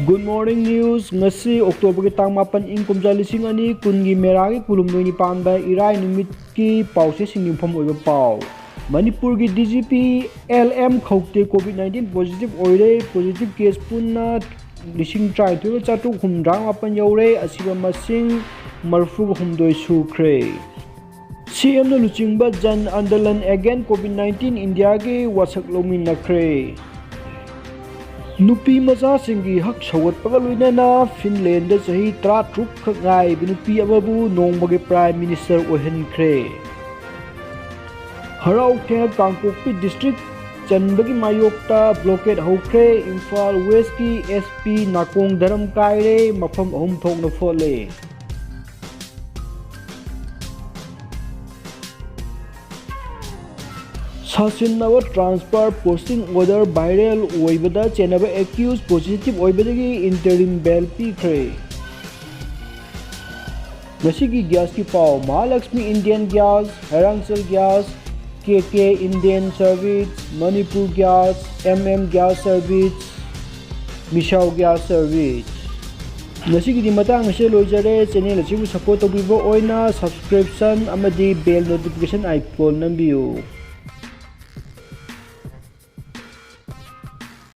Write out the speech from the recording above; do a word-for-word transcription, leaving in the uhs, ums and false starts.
Good morning news. ꯉꯁꯤ October ꯒꯤ ꯇꯥꯡ ꯃꯥꯄꯟ, ꯏꯪ ꯀꯨꯝꯖꯥ ꯂꯤꯁꯤꯡ ꯑꯅꯤ ꯀꯨꯟꯒꯤ ꯃꯦꯔꯥꯒꯤ ꯀꯨꯂꯨꯝ ꯅꯣꯏ ꯅꯤꯄꯥꯟꯗ ꯏꯔꯥꯏ ꯅꯨꯃꯤꯠꯀꯤ ꯄꯥꯎꯆꯦꯁꯤꯡ ꯌꯨꯝꯐꯝ ꯑꯣꯏꯕ ꯄꯥꯎ꯫ ꯃꯅꯤꯄꯨꯔꯒꯤ D G P L M ꯈꯧꯇꯦ COVID nineteen positive ꯑꯣꯏꯔꯦ꯫ Positive case ꯄꯨꯟꯅ ꯂꯤꯁꯤꯡ ꯇꯔꯥꯅꯤꯊꯣꯏꯒ ꯆꯥꯇ꯭ꯔꯨꯛ ꯍꯨꯝꯗ꯭ꯔꯥ ꯃꯥꯄꯟ ꯌꯧꯔꯦ꯫ ꯑꯁꯤꯕ ꯃꯁꯤꯡ ꯃꯔꯤꯐꯨꯒ ꯍꯨꯝꯗꯣꯏ ꯁꯨꯈ꯭ꯔꯦ꯫ C M ꯅ ꯂꯨꯆꯤꯡꯕ Jan Andolan Against COVID nineteen India ꯒꯤ ꯋꯥꯁꯛ ꯂꯧꯃꯤꯟꯅꯈ꯭ꯔꯦ꯫ ꯅꯨꯄꯤ ꯃꯆꯥꯁꯤꯡꯒꯤ ꯍꯛ ꯁꯧꯒꯠꯄꯒ ꯂꯣꯏꯅꯅ ꯐꯤꯟꯂꯦꯟꯗ ꯆꯍꯤ ꯇꯔꯥꯇꯔꯨꯛ ꯈꯛ ꯉꯥꯏꯔꯤꯕ ꯅꯨꯄꯤ ꯑꯃꯕꯨ ꯅꯣꯡꯃꯒꯤ Prime Minister ꯑꯣꯏꯍꯟꯈ꯭ꯔꯦ꯫ ꯍꯔꯥꯎ ꯊꯦꯡꯅ ꯀꯥꯡꯄꯣꯛꯄꯤ district ꯆꯟꯕꯒꯤ ꯃꯥꯌꯣꯛꯇ blockade ꯍꯧꯈ꯭ꯔꯦ꯫ ꯏꯝꯐꯥꯜ West ꯀꯤ S P ꯅꯥꯀꯣꯡ ꯙꯔꯝ ꯀꯥꯏꯔꯦ, ꯃꯐꯝ ꯑꯍꯨꯝ ꯊꯣꯛꯅ ꯐꯣꯠꯂꯦ꯫ ꯁꯥꯁꯤꯟꯅꯕ transfer posting order viral ꯑꯣꯏꯕꯗ ꯆꯦꯟꯅꯕ accused positive ꯑꯣꯏꯕꯗꯒꯤ interim bail ꯄꯤꯈ꯭ꯔꯦ꯫ ꯉꯁꯤꯒꯤ gas ꯀꯤ ꯄꯥꯎ꯫ Mahalaxmi Indian Gas, ꯍꯩꯔꯥꯡꯆꯜ Gas, K K Indian Service, Manipur Gas, M M Gas Service, Misao Gas Service꯫ ꯉꯁꯤꯒꯤꯗꯤ ꯃꯇꯥꯡ ꯑꯁꯤꯗ ꯂꯣꯏꯖꯔꯦ꯫ Channel ꯑꯁꯤꯕꯨ support ꯇꯧꯕꯤꯕ ꯑꯣꯏꯅ subscription ꯑꯃꯗꯤ bell notification icon ꯅꯝꯕꯤꯌꯨ꯫